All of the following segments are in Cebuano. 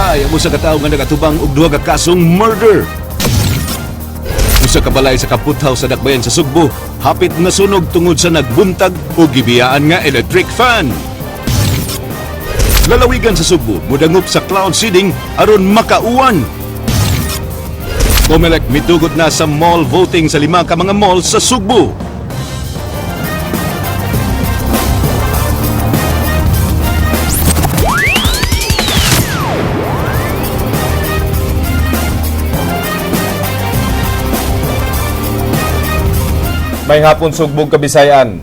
Gipatay ang usa ka tawo nga nagatubang og duha ka kasong murder. Usa ka balay sa Kamputhaw sa Dakbayan sa Sugbo, hapit nasunog tungod sa nagbuntag o gibiyaan nga electric fan. Lalawigan sa Sugbo mudangop sa cloud seeding aron makauwan. Comelec mitugot na sa mall voting sa lima ka mga mall sa Sugbo. May hapon, Sugbog, Kabisayan.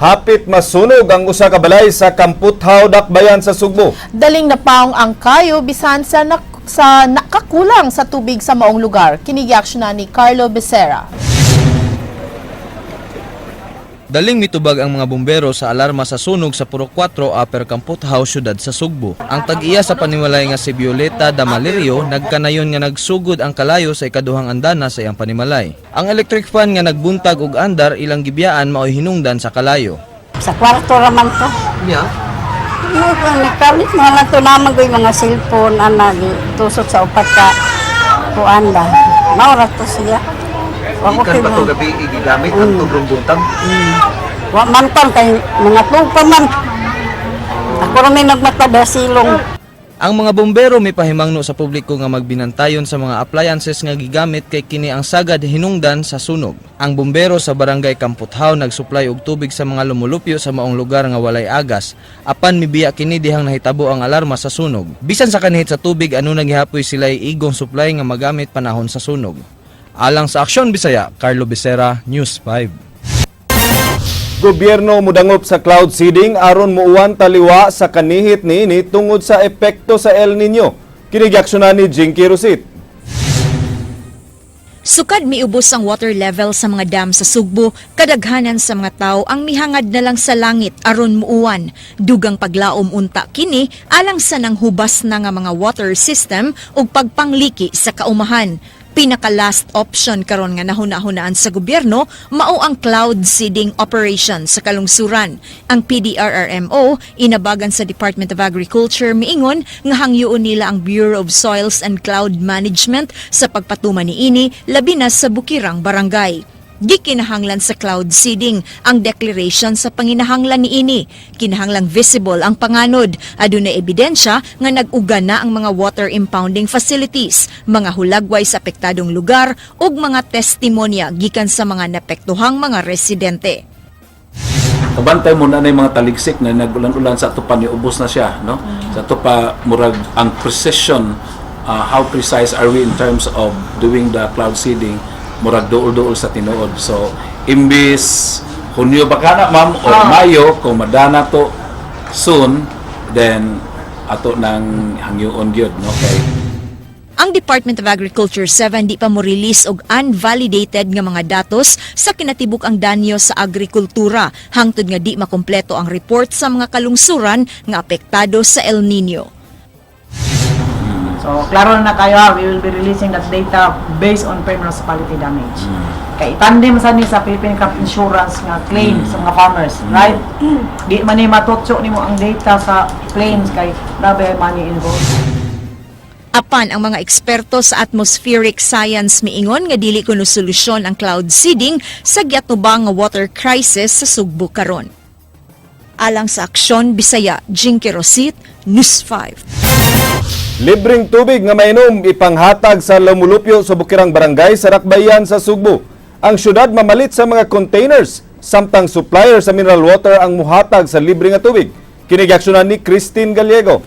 Hapit masunog ang usa ka balay sa Kamputhaw, Dakbayan sa Sugbo. Daling napaong ang kayo bisan sa nakakulang sa tubig sa maong lugar. Kini na ni Carlo Becerra. Daling mitubag ang mga bumbero sa alarma sa sunog sa Purok 4, Upper Kamputhaw, syudad sa Sugbo. Ang tag-iya sa panimalay nga si Violeta Damalerio nagkanayon nga nagsugod ang kalayo sa ikaduhang andana sa iyang panimalay. Ang electric fan nga nagbuntag og andar ilang gibiyaan maoy hinungdan sa kalayo. Sa kwarto raman to. Yeah. Nagkalit mga lang to naman ko yung mga cellphone, ana, tusok sa upat ka kuan ba. Maura to siya. Wa ko Ikan kay pa to gabi igigamit ang tubrong buntag. Wa man kon kay mga tupa man. Ako ra may nagmata silong. Ang mga bumbero may pahimangno sa publiko nga magbinantayon sa mga appliances nga gigamit kay kini ang sagad hinungdan sa sunog. Ang bumbero sa barangay Kamputhaw nagsuplay og tubig sa mga lumulupyo sa maong lugar nga walay agas. Apan mibiya kini dihang nahitabo ang alarma sa sunog. Bisan sa kanihit sa tubig, ano naghihapoy sila igong supply nga magamit panahon sa sunog. Alang sa Aksyon Bisaya, Carlo Becerra, News 5. Gobyerno mudangop sa cloud seeding aron muuwan taliwa sa kanihit niini tungod sa epekto sa El Nino. Kini giaksyonan ni Jinky Rosit. Sukad miubos ang water level sa mga dam sa Sugbo, kadaghanan sa mga tao ang mihangad na lang sa langit aron muuwan. Dugang paglaom unta kini alang sa nang hubas na nga mga water system ug pagpangliki sa kaumahan. Pinaka last option karon nga nahuna-hunaan sa gobyerno mao ang cloud seeding operation sa kalungsuran. Ang PDRRMO inabagan sa Department of Agriculture miingon nga hangyoon nila ang Bureau of Soils and Cloud Management sa pagpatuman niini, labi na sa bukirang barangay. Gikinahanglan sa cloud seeding ang declaration sa panginahanglan niini. Kinahanglang visible ang panganod. Aduna ebidensya nga nag-uga na ang mga water impounding facilities, mga hulagway sa apektadong lugar ug mga testimonya gikan sa mga napektuhang mga residente. Kabantay mo na yung mga taligsik na nagulan-ulan sa ato pa niubos na siya, no? Sa ato pa murag ang precision, how precise are we in terms of doing the cloud seeding, murag duol-duol sa tinuod. So imbis Hunyo ba kana, ma'am, or Mayo, kung madana to soon, then ato nang hangyoon gyud, no, kay Ang Department of Agriculture 7 di pa mo release og unvalidated nga mga datos sa kinatibuk ang danyo sa agrikultura hangtod nga di makumpleto ang report sa mga kalungsuran nga apektado sa El Nino. So, klaro na kayo ha, we will be releasing that data based on per municipality damage. Kay itandem sa ni sa Philippine Crop Insurance nga claim sa mga farmers, right? Di man ni matutso nimo ang data sa claims kay grabe money involved. Apan ang mga eksperto sa atmospheric science miingon nga dili kuno solusyon ang cloud seeding sa giatubang nga water crisis sa Sugbo karon. Alang sa Aksyon Bisaya, Jinky Rosit, News 5. Libreng tubig nga mainom ipanghatag sa lumulupyo sa bukirang barangay sa Dakbayan sa Sugbo. Ang syudad mamalit sa mga containers samtang supplier sa mineral water ang muhatag sa libre nga tubig. Kini giaksyonan ni Christine Gallego.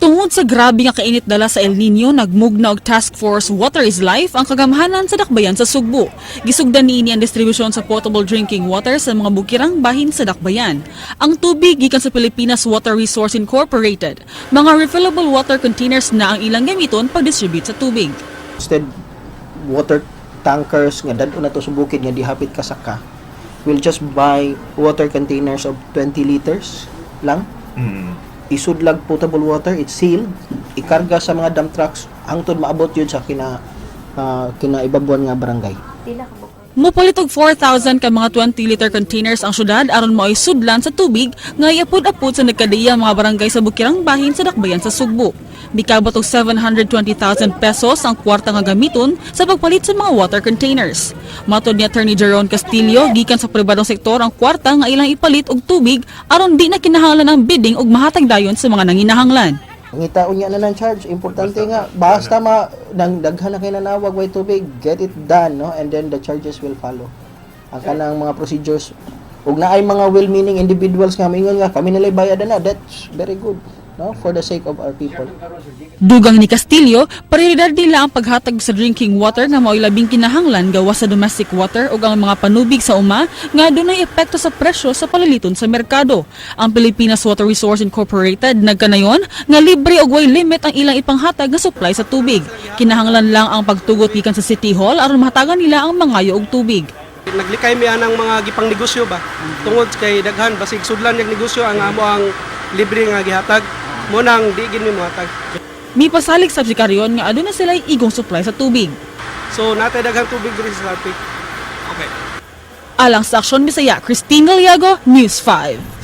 Tungod sa grabe nga kainit dala sa El Nino, nagmugna og Task Force Water is Life ang kagamhanan sa Dakbayan sa Sugbo. Gisugdan niini ang distribusyon sa potable drinking water sa mga bukirang bahin sa Dakbayan. Ang tubig gikan sa Pilipinas Water Resource Incorporated. Mga refillable water containers na ang ilang gamiton pag-distribute sa tubig. Instead water tankers nga dad-on na to sa bukid nga di hapit kasaka, we'll just buy water containers of 20 liters lang, isudlag potable water, it's sealed, ikarga sa mga dump trucks hangtod maabot yun sa kinaibabuan nga barangay. Mupalit og 4,000 ka mga 20-liter containers ang syudad aron maoy sudlan sa tubig nga iapod-apod sa nagkadaiya mga barangay sa Bukirang Bahin sa Dakbayan sa Sugbo. Mikabot og 720,000 pesos ang kwarta nga gamiton sa pagpalit sa mga water containers. Matod ni Attorney Jerome Castillo, gikan sa pribadong sektor ang kwarta nga ilang ipalit og tubig aron di na kinahanglan ang bidding og mahatag dayon sa mga nanginahanglan. Ngitaon niya na ng charge. Importante nga, basta ma nang daghan na kay nanawag way tubig, get it done, no? And then the charges will follow. Ang kanang mga procedures ug naay mga well-meaning individuals nga moingon nga kami nalay bayad na, that's very good, no? For the sake of our people. Dugang ni Castillo, prioridad nila ang paghatag sa drinking water nga mao'y labing kinahanglan gawas sa domestic water ug ang mga panubig sa uma nga dunay epekto sa presyo sa palaliton sa merkado. Ang Pilipinas Water Resource Incorporated nagkanayon nga libre og way limit ang ilang ipanghatag nga supply sa tubig. Kinahanglan lang ang pagtugot gikan sa City Hall aron mahatagan nila ang mangayo og tubig. Naglikay mi anang mga gipang negosyo ba tungod kay daghan basig sudlan yung negosyo ang amo ang libre nga gihatag mo nang di gid mi mohatag. Mipasalig sa si Carion nga aduna sila igong supply sa tubig. So natay daghang tubig diri sa Sarpi. Alang sa Aksyon Bisaya, Christine Galiago, News 5.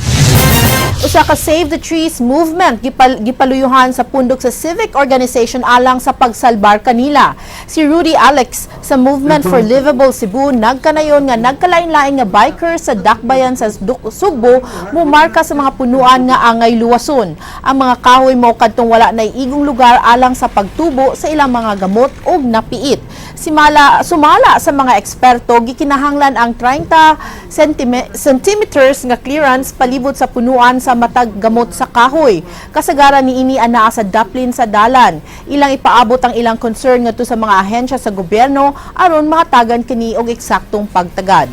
Usa ka Save the Trees movement gipaluyuhan sa pundok sa civic organization alang sa pagsalbar kanila. Si Rudy Alex sa Movement for Livable Cebu nagkanayon nga nagkalain-lain nga bikers sa Dakbayan sa Sugbo mumarka sa mga punuan nga angay luwason. Ang mga kahoy mo kadtong wala na igong lugar alang sa pagtubo sa ilang mga gamot ug napiit. Sumala sa mga eksperto, gikinahanglan ang 30 centimeters nga clearance palibot sa punuan sa matag gamot sa kahoy. Kasagaran niini anaa sa daplin sa dalan. Ilang ipaabot ang ilang concern ngadto sa mga ahensya sa gobyerno aron mahatagan kini og eksaktong pagtagad.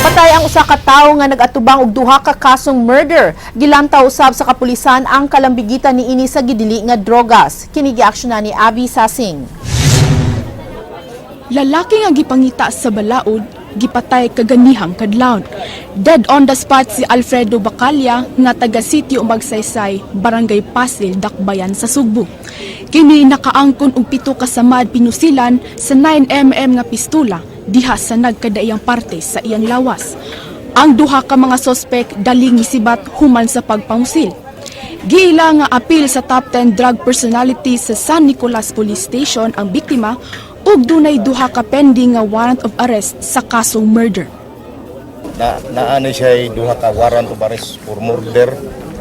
Patay ang usa ka tawo nga nag-atubang og duha ka kasong murder. Gilantaw usab sa kapulisan ang kalambigitan niini sa gidili nga drogas. Kini giaksyonan ni Abby Sasing. Lalaki nga gipangita sa balaod, gipatay kaganihang kadlawon. Dead on the spot si Alfredo Bacalla nga taga sitio Magsaysay, Barangay Pasil, Dakbayan sa Sugbo. Kini nakaangkon og 7 ka samad pinusilan sa 9 mm nga pistola diha sa nagkadaiyang parte sa iyang lawas. Ang duha ka mga sospek daling misibat human sa pagpangusil. Giila nga apil sa top 10 drug personality sa San Nicolas Police Station ang biktima ug dunay duha ka pending nga warrant of arrest sa kasong murder. Na naano siya duha ka warrant of arrest for murder.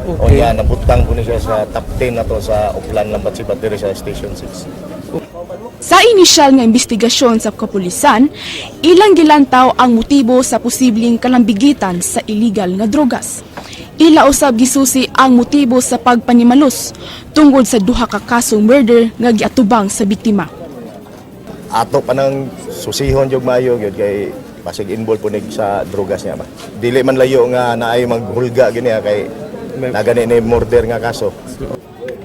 O niya nabutang ko ni siya sa top 10 na to sa Oplan Lambat Sibat diri sa Station 6. Sa inisyal nga investigasyon sa kapulisan, ilang gilantaw ang motibo sa posibleng kalambigitan sa illegal nga drogas. Ila usab gisusi ang motibo sa pagpanimalos tungod sa duha ka kasong murder nga giatubang sa biktima. Ato pa nang susihon jud maayo gyud kay basig involved po nig sa drogas niya ba. Dili man layo nga naay maghulga gini ah, kay nagani ni murder nga kaso.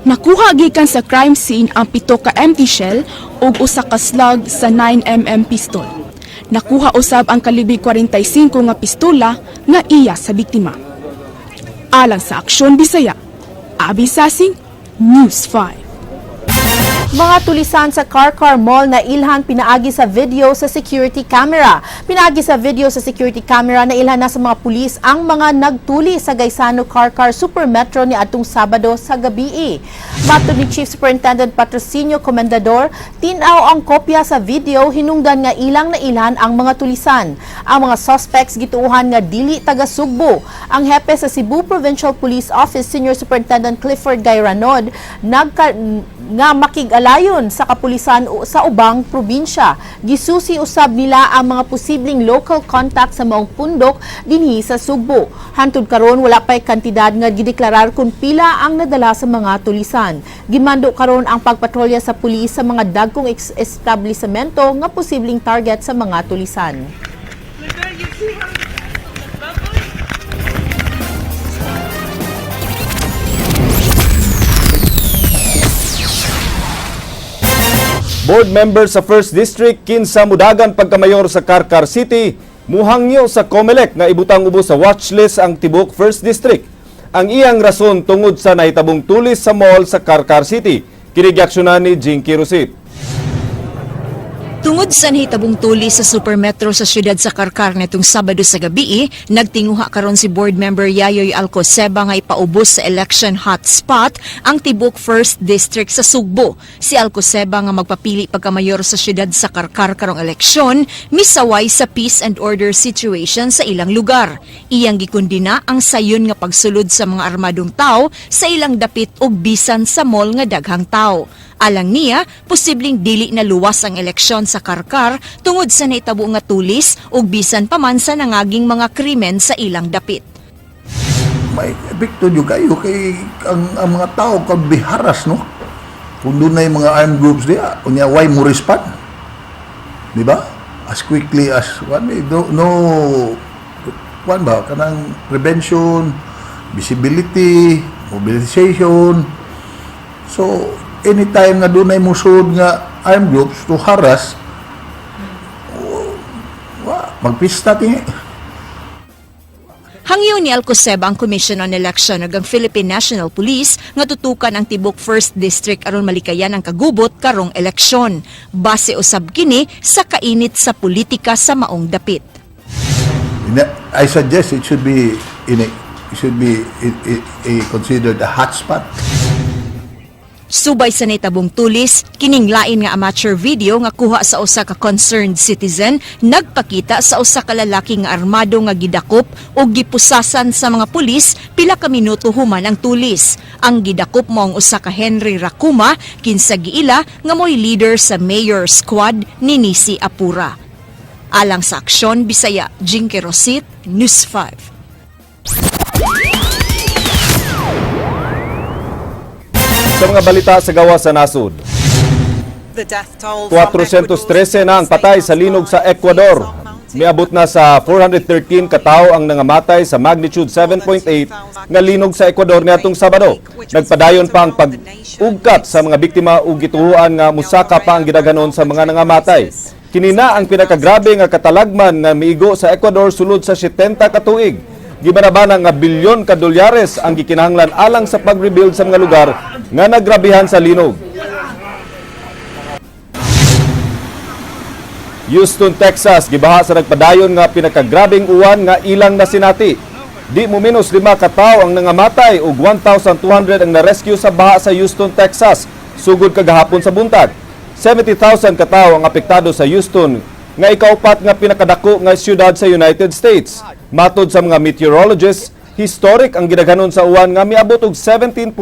Nakuha gikan sa crime scene ang 7 ka empty shell ug usa ka slug sa 9 mm pistol. Nakuha usab ang kalibre 45 nga pistola nga iya sa biktima. Alang sa Aksyon Bisaya, Abi Sasing, News 5. Mga tulisan sa Carcar Mall na ilhan pinaagi sa video sa security camera. Pinaagi sa video sa security camera na ilhan na sa mga pulis ang mga nagtuli sa Gaisano Carcar Super Metro ni atong Sabado sa gabi. Matod ni Chief Superintendent Patrocinio Comendador, tin-aw ang kopya sa video hinungdan nga ilang nailhan ang mga tulisan. Ang mga suspects gituohan nga dili taga Sugbo. Ang hepe sa Cebu Provincial Police Office, Senior Superintendent Clifford Gayranod, nagka nga makig-alayon sa kapulisan sa ubang probinsya. Gisusi usab nila ang mga posibleng local contact sa maong pundok dinhi sa Sugbo. Hantud karon wala pay kantidad nga gideklarar kung pila ang nadala sa mga tulisan. Gimando karon ang pagpatrolya sa pulis sa mga dagkong establishmento nga posibleng target sa mga tulisan. Board member sa 1st District, kinsa mudagan pagkamayor sa Carcar City, Muhangyo sa COMELEC nga ibutang ubos sa watchlist ang tibok First District. Ang iyang rason, tungod sa nahitabong tulis sa mall sa Carcar City. Kini giaksyonan ni Jinky Rosit. Tungod sa nahitabong tuli sa Supermetro sa siyudad sa Carcar nitong Sabado sa gabi, nagtinguha karon si board member Yayoy Alcoseba nga ipaubos sa election hotspot ang tibok First District sa Sugbo. Si Alcoseba, nga magpapili pagkamayor sa siyudad sa Carcar karong eleksyon, misaway sa peace and order situation sa ilang lugar. Iyang gikundina ang sayon nga pagsulod sa mga armadong tao sa ilang dapit og bisan sa mall nga daghang tao. Alang niya, posibleng dili na luwas ang eleksyon sa Carcar tungod sa naitabo nga tulis ug bisan pa man sa nangaging mga krimen sa ilang dapit. May epekto jud kayo kay ang mga tao can be harassed, no? Kung dunay mga armed groups diya, unya why mo respond, di ba? As quickly as one, eh, no, no one ba, kanang prevention, visibility, mobilization. So anytime nga dunay musud nga armed groups to harass, wa magpista tingi. Hangyo ni Alcoseba ang Commission on Election ug ang Philippine National Police nga tutukan ang tibok First District aron malikayan ang kagubot karong eleksyon. Base usab kini sa kainit sa politika sa maong dapit. I suggest it should be considered a hotspot. Subay sa nitabong tulis, kining lain nga amateur video nga kuha sa usa ka concerned citizen nagpakita sa usa ka lalaki nga armado nga gidakop o gipusasan sa mga pulis pila ka minuto human ang tulis. Ang gidakop mao ang usa ka Henry Rakuma, kinsa giila nga mo'y leader sa mayor squad ni Nisi Apura. Alang sa Aksyon Bisaya, Jinky Rosit, News 5. Sa mga balita sa gawa sa nasod, 413 na ang patay sa linog sa Ecuador. Miabot na sa 413 katao ang nangamatay sa magnitude 7.8 nga linog sa Ecuador niadtong Sabado. Nagpadayon pa ang pag-ugkat sa mga biktima ug gituohan nga musaka pa ang gidaghanon sa mga nangamatay. Kini na ang pinakagrabe nga katalagman nga miigo sa Ecuador sulod sa 70 ka tuig. Gibanabana nga bilyon ka dolyares ang gikinahanglan alang sa pag-rebuild sa mga lugar nga nagrabihan sa linog. Houston, Texas, gibaha sa nagpadayon nga pinakagrabeng uwan nga ilang nasinati. Di mo menos 5 ka tawo ang nangamatay ug 1,200 ang na-rescue sa baha sa Houston, Texas, sugod kagahapon sa buntag. 70,000 ka tawo ang apektado sa Houston nga ikaupat nga pinakadako nga syudad sa United States. Matod sa mga meteorologists, historic ang gidaghanon sa uwan nga miabot og 17.6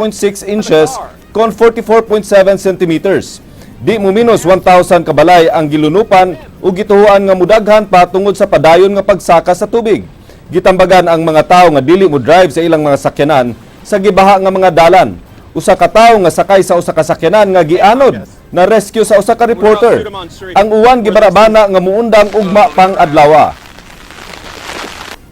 inches kon 44.7 centimeters. Di mo minus 1,000 kabalay ang gilunupan ug gituohan nga mudaghan pa tungod sa padayon nga pagsaka sa tubig. Gitambagan ang mga tawo nga dili mo drive sa ilang mga sakyanan sa gibaha nga mga dalan. Usa ka tawo nga sakay sa usa ka sakyanan nga gianod na rescue sa usa ka reporter. Ang uwan gibarabana nga muundang ugma pang adlaw.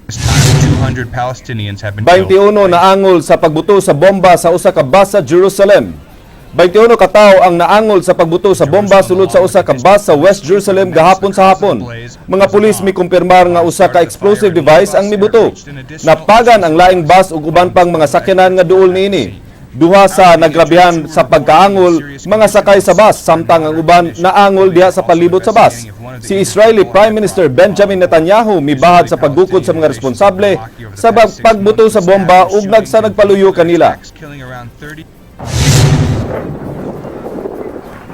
200 Palestinians have been killed. 21 naangol sa pagbuto sa bomba sa usa ka bus sa Jerusalem. 21 ka tawo ang naangol sa pagbuto sa bomba sulod sa usa ka bus sa West Jerusalem gahapon sa hapon. Mga pulis mikumpirmar nga usa ka explosive device ang mibuto. Napagan ang laing bus ug uban pang mga sakyanan nga duol niini. Duha sa nagrabihan sa pagkaangol mga sakay sa bus, samtang ang uban naangol diha sa palibot sa bus. Si Israeli Prime Minister Benjamin Netanyahu mibahag sa paggukod sa mga responsable sa pagbuto sa bomba ug nagsa nagpaluyo kanila. Killing around 30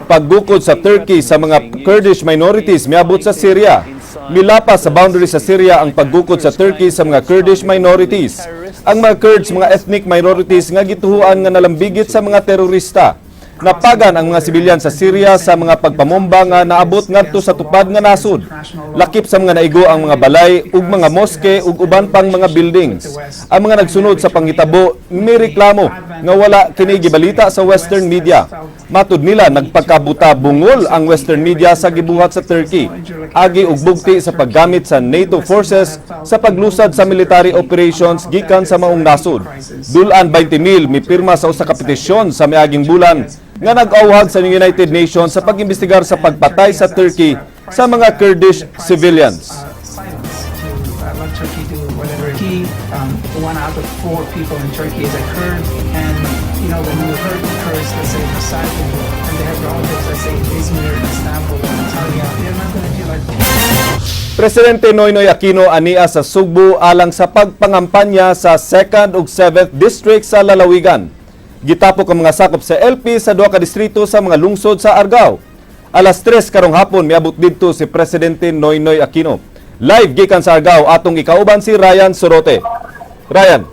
Paggukod sa Turkey sa mga Kurdish minorities miabot sa Syria. Milapas sa boundary sa Syria ang paggukod sa Turkey sa mga Kurdish minorities. Ang mga Kurds, mga ethnic minorities nga gituohan nga nalambigit sa mga terorista. Napagan ang mga sibilyan sa Syria sa mga pagpamomba nga naabot ngadto sa tupad nga nasod. Lakip sa mga naigo ang mga balay ug mga moske ug uban pang mga buildings. Ang mga nagsunod sa panghitabo mireklamo nga wala kini gibalita sa Western media. Matud nila, nagpagkabuta bungol ang Western media sa gibuhat sa Turkey. Agi og bugti sa paggamit sa NATO forces sa paglusad sa military operations gikan sa maong nasod. Dul-an 20,000 mipirma sa usa ka petisyon sa miaging bulan nga nag-awhag sa United Nations sa pag-imbestigar sa pagpatay sa Turkey sa mga Kurdish civilians. One out of four people in Turkey is a Kurd, and when you hurt Kurds, let's say in Istanbul, and they have relatives, let's say in Izmir, Istanbul, Antalya, they're not going to feel like Presidente Noynoy Aquino ania sa Sugbo alang sa pagpangampanya sa 2nd ug 7th District sa lalawigan. Gitapok ang mga sakop sa LP sa duha ka distrito sa mga lungsod sa Argao. Alas 3 karong hapon miabot didto si Presidente Noynoy Aquino. Live gikan sa Argao, atong ikauban si Ryan Sorote. Ryan.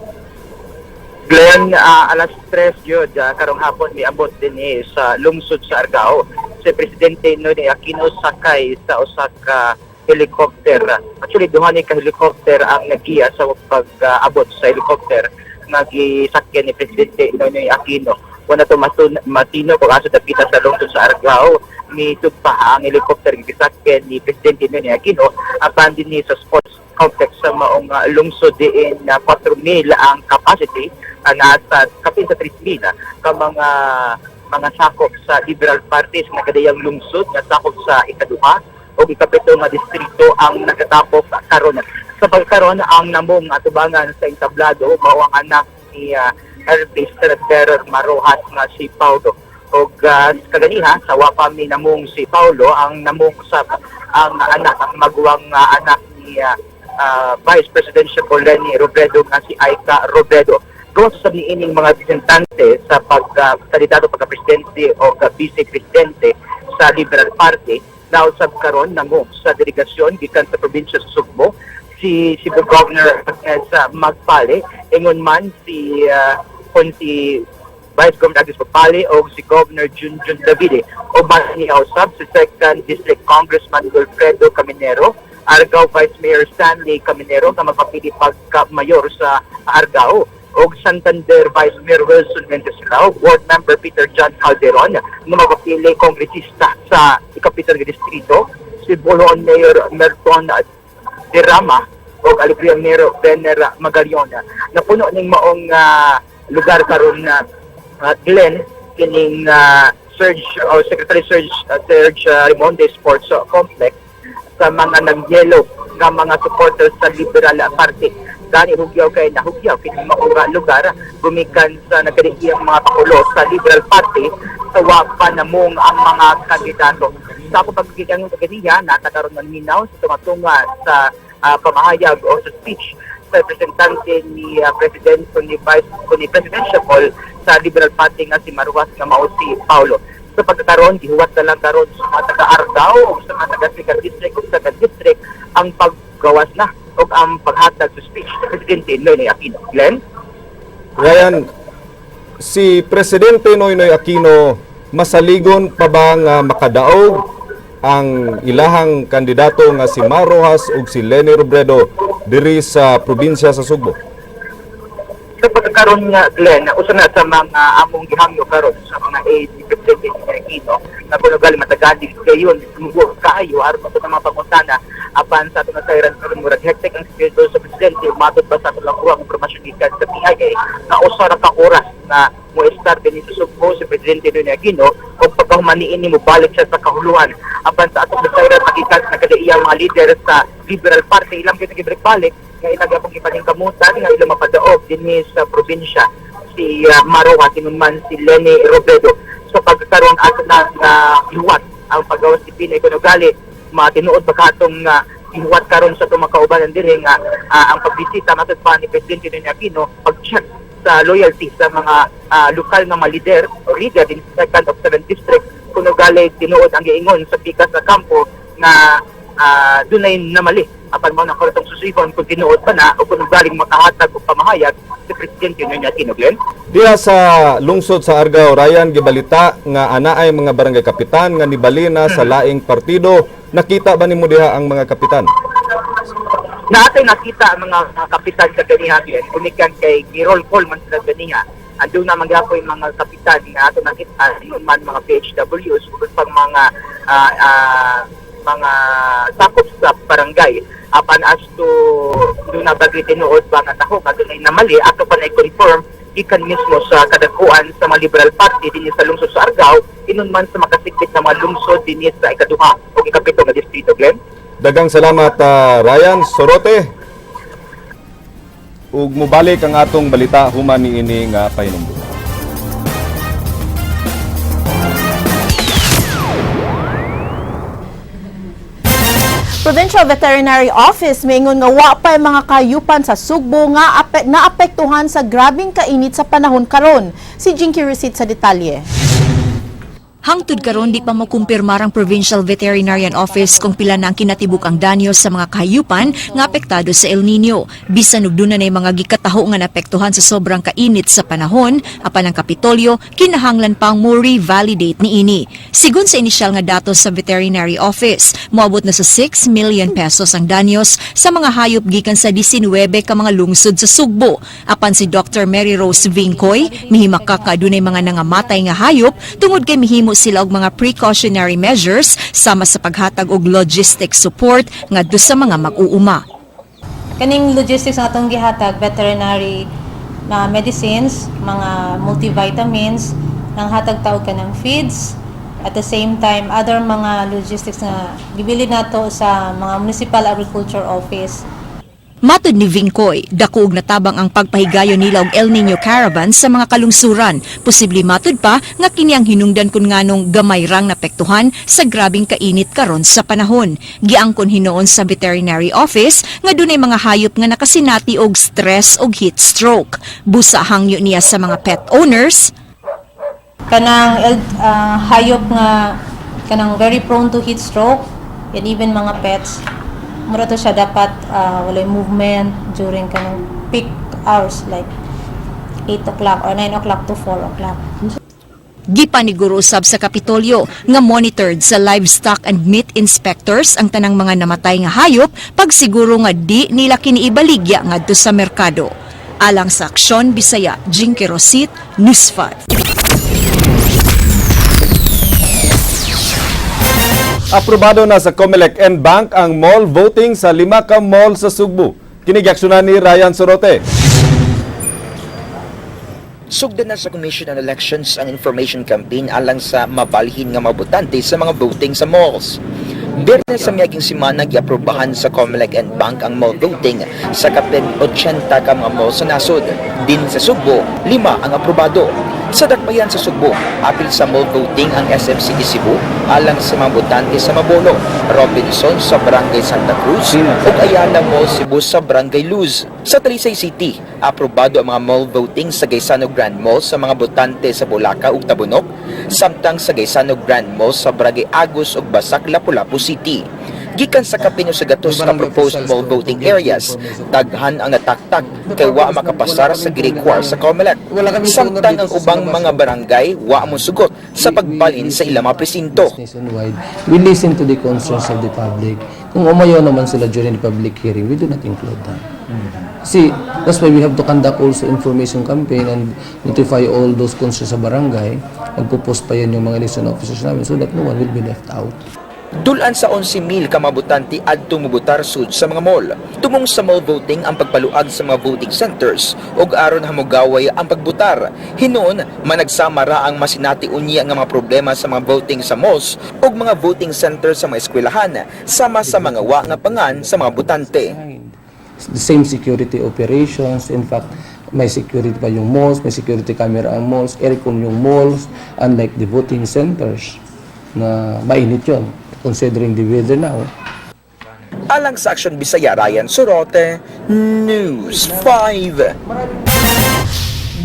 Glenn, alas 3 yun, karong hapon miabot dinhi sa lungsod sa Argao si Presidente Noynoy Aquino sakay sa usa ka helicopter. Actually, duha ni ka helicopter ang nagiya sa pag-abot sa helicopter nga gisakyan ni Presidente Noynoy Aquino. Wala to matino kung asa dapita sa lungsod sa Argao ni pa ang helicopter nga gisakyan ni Presidente Noynoy Aquino, apan dinhi sa sports complex sa maong lungsod diin na 4,000 ang capacity, nasa kapin sa 3,000 ka mga sakop sa Liberal Party sa nagkadiyang lungsod nga sakop sa ikaduha o ikapito nga distrito ang nakatapok karon. Sa pagkaron, ang namong atubangan sa entablado mao ang anak ni LP Senate Bearer Mar Roxas nga si Paulo. Og kaganiha sa wa pa mi namong si Paulo, ang namong usab ang anak, ang maguwang anak ni Vice Presidential Leni Robredo nga si Aika Robredo. Gawas sa niining mga representante sa pagkandidato pagka-presidente o vice-presidente sa Liberal Party, nausab karon namo sa delegasyon gikan sa probinsya sa Sugbo si Cebu Governor Agnes Magpale, ingon man si kon si Vice Governor Agnes Magpale o si Governor Junjun Davide. Uban niya usab si Second District Congressman Wilfredo Caminero, Argao Vice Mayor Stanley Caminero nga magpapili pagka-mayor sa Argao, og Santander Vice Mayor Wilson Wenceslao, Ward Member Peter John Calderon nga magpapili kongresista sa ikapito nga distrito, si Boljoon Mayor Merton Derama og Alegria Mayor Vener Magallon. Napuno ning maong lugar karon na Glenn, kining Serge o Secretary Serge Raymundo Sports Complex sa mga nagyelo nga mga supporters sa Liberal Party. Gani hugyaw kay nahugyaw kini maong lugar gumikan sa nagkadiiyang mga pakulo sa Liberal Party sa wa pa namong ang mga kandidato. Sa ako pagkikita ng kaganiha, natakaroon ng minaw sa tunga-tunga sa pamahayag o sa speech sa representante ni President ni Vice ni Presidential Paul sa Liberal Party nga si Mar Roxas nga mao si Paulo. Sa pagkakaroon, gihuwat na lang karon sa mga taga-Argao o sa mga taga District o sa district ang paggawas na o ang paghatag sa speech sa Presidente Noynoy Aquino. Glenn? Ryan, si Presidente Noynoy Aquino masaligon pa ba nga makadaog ang ilahang kandidato nga si Mar Roxas ug si Leni Robredo diri sa probinsya sa Sugbo? Sa pagkakaroon nga, Glenn, usa na sa mga among gihangyo karon sa mga aide ni Presidente Noynoy Aquino na kuno gali matagadi gayon sumugo kaayo aron sa mga pangutana, apan sa atong nasayran karon murag hectic ang schedule sa presidente. Matod ba sa atong nakuha ang impormasyon gikan sa PIA na usa ra ka oras na mo start dinhi sa Sugbo si Presidente Noynoy Aquino ug pagkahuman niini mo balik siya sa kahuluan. Apan sa atong nasayran gikan sa nagkadaiyang mga leader sa Liberal Party, ilang kita gibalik nga ilang akong ipaningkamutan nga ilang mapadaog dinhi sa probinsya si Mar Roxas man si Leni Robredo. So pagkakaroon ato na na ihuwat ang paggawas ni Pinoy kuno gali matinuod pa katong ihuwat karon sa atong mga kaubanan diri nga ang pagbisita matod pa ni Presidente Noynoy Aquino, pag-check sa loyalty sa mga lokal nga mga leader o leader din sa second of seventh district kuno gali tinuod ang giingon sa pikas sa kampo nga dunay namali, apan mo na karon susihon kung tinuod pa na o kung galing makahatag og pamahayag si Presidente Noynoy Aquino, Glenn. Diha sa lungsod sa Argao, Ryan, gibalita nga anaay mga barangay kapitan nga nibalina sa laing partido. Nakita ba nimo diha ang mga kapitan? Naatay nakita ang mga kapitan sa ganiha, Glenn, gumikan kay gi-roll call man sila ganiha. Andun na magyapon yung mga kapitan nga ato nakita, yun man mga PHWs ug pang mga sakop sa barangay. Apan as to doon na bagay tinuod ba nga taho nga dunay namali, ato pa na i-confirm gikan mismo sa kadakuan sa mga Liberal Party dinhi sa lungsod sa Argao, ingon man sa makasikbit na mga lungsod dinhi sa ikaduha o ikapito nga distrito, Glenn. Dagang salamat, Ryan Sorote. Ug mobalik ang atong balita human niini nga pahinumdum. Provincial Veterinary Office miingon nga wa pa mga kayupan sa Sugbo nga naapektuhan sa grabing kainit sa panahon karon. Si Jinky Recit sa detalye. Hangtod karon di pa mokumpirmar ang Provincial Veterinarian Office kung pila na ang kinatibuk ang danyo sa mga kahayupan nga apektado sa El Nino. Bisan og duna nay mga gikataho nga naapektuhan sa sobrang kainit sa panahon, apan ang Kapitolyo kinahanglan pang mo revalidate niini. Sigon sa inisyal nga datos sa Veterinary Office, moabot na sa 6 million pesos ang danyos sa mga hayop gikan sa 19 ka mga lungsod sa Sugbo. Apan si Dr. Mary Rose Vincoy, mihimaka ka dunay mga nangamatay nga hayop tungod kay mihimo sila og mga precautionary measures sama sa paghatag og logistic support ngadto sa mga mag-uuma. Kaning logistics nga atong gihatag, veterinary na medicines, mga multivitamins, nang hatag taog kanang feeds, at the same time other mga logistics nga gibili nato sa mga municipal agriculture office. Matod ni Vincoy, dako og natabang ang pagpahigayon nila og El Nino Caravan sa mga kalungsuran. Posible matud pa nga kini ang hinungdan kun nganong gamay rang napektuhan sa grabing kainit karon sa panahon. Giangkon hinuon sa veterinary office nga dunay mga hayop nga nakasinati og stress og heat stroke. Busa hangyo niya sa mga pet owners Kanang hayop nga kanang very prone to heat stroke and even mga pets, mura to siya dapat walay movement during kanang peak hours like 8 o'clock or 9 o'clock to 4 o'clock. Gipaniguro usab sa Kapitolyo nga monitored sa livestock and meat inspectors ang tanang mga namatay nga hayop pagsiguro nga di nila kiniibaligya ngadto sa merkado. Alang sa Aksyon Bisaya, Jinky Rosit, News 5. Aprobado na sa COMELEC en banc ang mall voting sa 5 ka mall sa Sugbo. Kini giaksyonan ni Ryan Sorote. Sugdan na sa Commission on Elections ang information campaign alang sa mabalhin nga mga botante sa mga voting sa malls. Biyernes sa miaging semana, giaprobahan sa COMELEC en banc ang mall voting sa kapin 80 ka mga malls sa nasod. Din sa Sugbo, 5 ang aprobado. Sa Dakbayan sa Sugbo, apil sa mall voting ang SM City Cebu alang sa mga botante sa Mabolo, Robinson sa Barangay Santa Cruz ug Ayala Mall Cebu sa Barangay Luz. Sa Talisay City, aprobado ang mga mall voting sa Gaisano Grand Mall sa mga botante sa Bulaca ug Tabunok, samtang sa Gaisano Grand Mall sa Barangay Agus ug Basak, Lapu-Lapu City. Gikan sa kapin sa gatos ka proposed mall voting areas, daghan ang nataktak kay wa makapasar sa gi-require sa COMELEC. Samtang ang ubang mga barangay wa mo sugot sa pagbalhin sa ilang mga presinto. Nationwide, we listen to the concerns of the public. Kung umayaw naman sila during the public hearing, we do not include them. See, that's why we have to conduct also information campaign and notify all those concerns sa barangay. Magpo-post pa yan yung mga election officers namin so that no one will be left out. Dulan sa 11,000 ka mga botante adto mobotar sud sa mga mall. Tumong sa mall voting ang pagpaluag sa mga voting centers ug aron hamugaway ang pagbutar. Hinuon managsama ra ang masinati unya nga mga problema sa mga voting sa malls ug mga voting centers sa mga eskwelahan sama sa mga wa nga pangan sa mga botante. The same security operations. In fact, may security pa yung malls, may security camera ang malls, aircon yung malls, unlike the voting centers na mainit yun, considering the weather now. Alang sa Aksyon Bisaya, Ryan Sorote, News 5.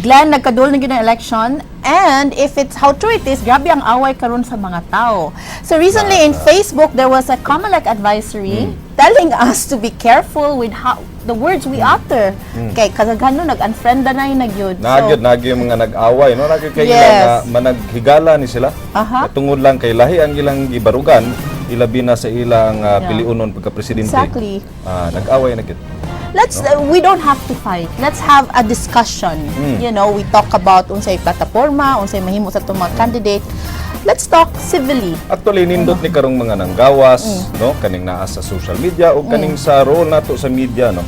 Glenn, nagkaduol na gyud ang election and if it's how true it is, grabe ang away karon sa mga tao. So recently in Facebook, there was a COMELEC advisory telling us to be careful with how the words we utter. Kay kadaghan no nag-unfriend na yung nagyud. So, Nagyod, nagyod yung mga nag-away, no? Nagyod kay ilang managhigala ni sila. Tungod lang kay lahi ang ilang gibarugan, ilabi na sa ilang piliunon pagka-presidente. Nag-away na gyud. Let's we don't have to fight. Let's have a discussion. We talk about unsay plataporma, unsay mahimo sa atong mga candidate. Let's talk civilly. Actually, nindot ni karong mga nanggawas, no, kaning naa sa social media o kaning sa role nato sa media, no,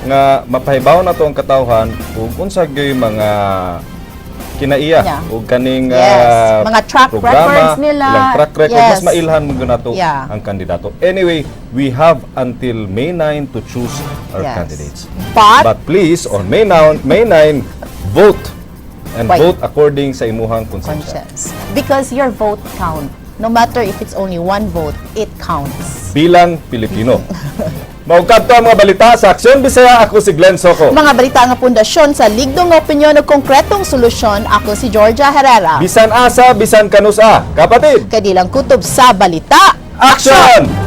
nga mapahibaw nato ang katawhan ug unsa gyud mga kinaiya ug kaning Mga track programa, records nila. ilang track record, mas mailhan mo nato ang kandidato. Anyway, we have until May 9 to choose our candidates. But please, on May 9, May 9, vote and Wait. Vote according sa imuhang konsensya. Conscience. Because your vote count. No matter if it's only one vote, it counts. Bilang Pilipino. Mao kadto ang mga balita sa Aksyon Bisaya. Ako si Glenn Soco. Mga balita nga pundasyon sa ligdong opinyon ug konkretong solusyon. Ako si Georgia Herrera. Bisan asa, bisan kanusa. Kapatid, Kadilang kutob sa balita. Action!